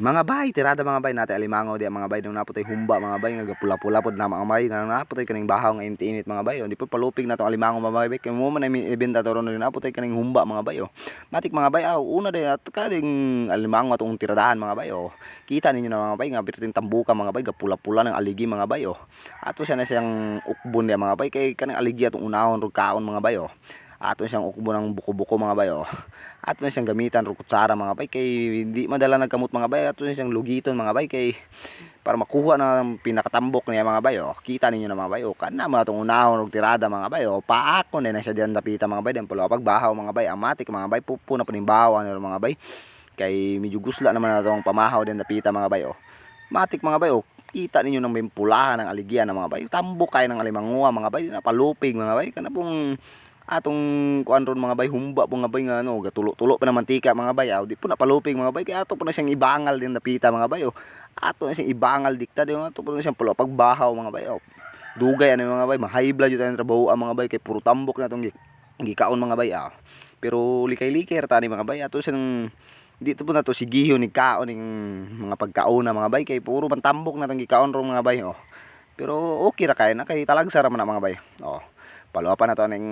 Mga bay, tirada mga bay, natin alimango di mga bay, nung naputay humba mga bay, nga pula-pula pod na mga bay, nga naputay kaning bahaw nga init mga bay, oh. Di po palupig na tong alimango mga bay, kay mo man ay ibenta to ron naputay kaning humba mga bay, oh. Matik mga bay, aw, una din at kaning alimango atong tiradahan mga bay, oh. Kita ninyo na mga bay, nga birting tambuka mga bay, gapula-pula ng aligi mga bay, oh. Ato siya na siyang ukbon niya mga bay, kay kaning aligi atong unahon rog kaon mga bay, oh. Ato siyang ukbon ng buko-buko mga bay, oh. Ato na siyang gamitan rog kutsara mga bay, kay hindi madala nagkamot mga bay. Ato na siyang lugiton mga bay, kay para makuha na ang pinakatambok niya mga bay, oh. Kita ninyo na mga bay, oh. Kana mga atong unahon og tirada mga bay, oh. Paako na na siya diyan dapita mga bay, diyan pula pagbahaw mga bay. Amatik mga bay, pupo na panimbawa nila mga bay, kay medyo gusla naman na atong pamahaw diyan dapita mga bay, oh. Matik mga bay, oh. Kita ninyo nang may pulahan ng aligyan ng mga bay, tambok kay ng alimanguha mga bay, napalupig mga bay. Kana pong atong kuan ron mga bay, humba po mga bay, nga ano, gatulo-tulo pa na mantika mga bay, aw, di po napalupig mga bay, kaya ato po na siyang ibangal din napita mga bay, oh. Ato na siyang ibangal dikta di, ato po na siyang pulo pagbahaw mga bay, oh. Dugay ano mga bay, ma-high blood jud tayong trabaho ang mga bay, kay puro tambok na atong gikaon mga bay, ah. Pero likay-likay ra tani mga bay, ato siyang dito po na to sigiho ni kaon ning mga pagkauna mga bay, kay puro man tambok na atong gikaon ron mga bay, oh. Pero okay ra kay na, kay talagsa ra man na mga bay, oh. Paluwa pa na to ning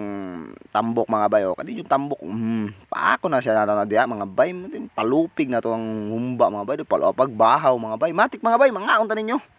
tambok mga bay, oh. Kadi yung tambok, paako na siya na diya mga bay, palupig na to ang humba mga bay, paluwa pagbahaw mga bay. Matik mga bay, mangaon ta ninyo.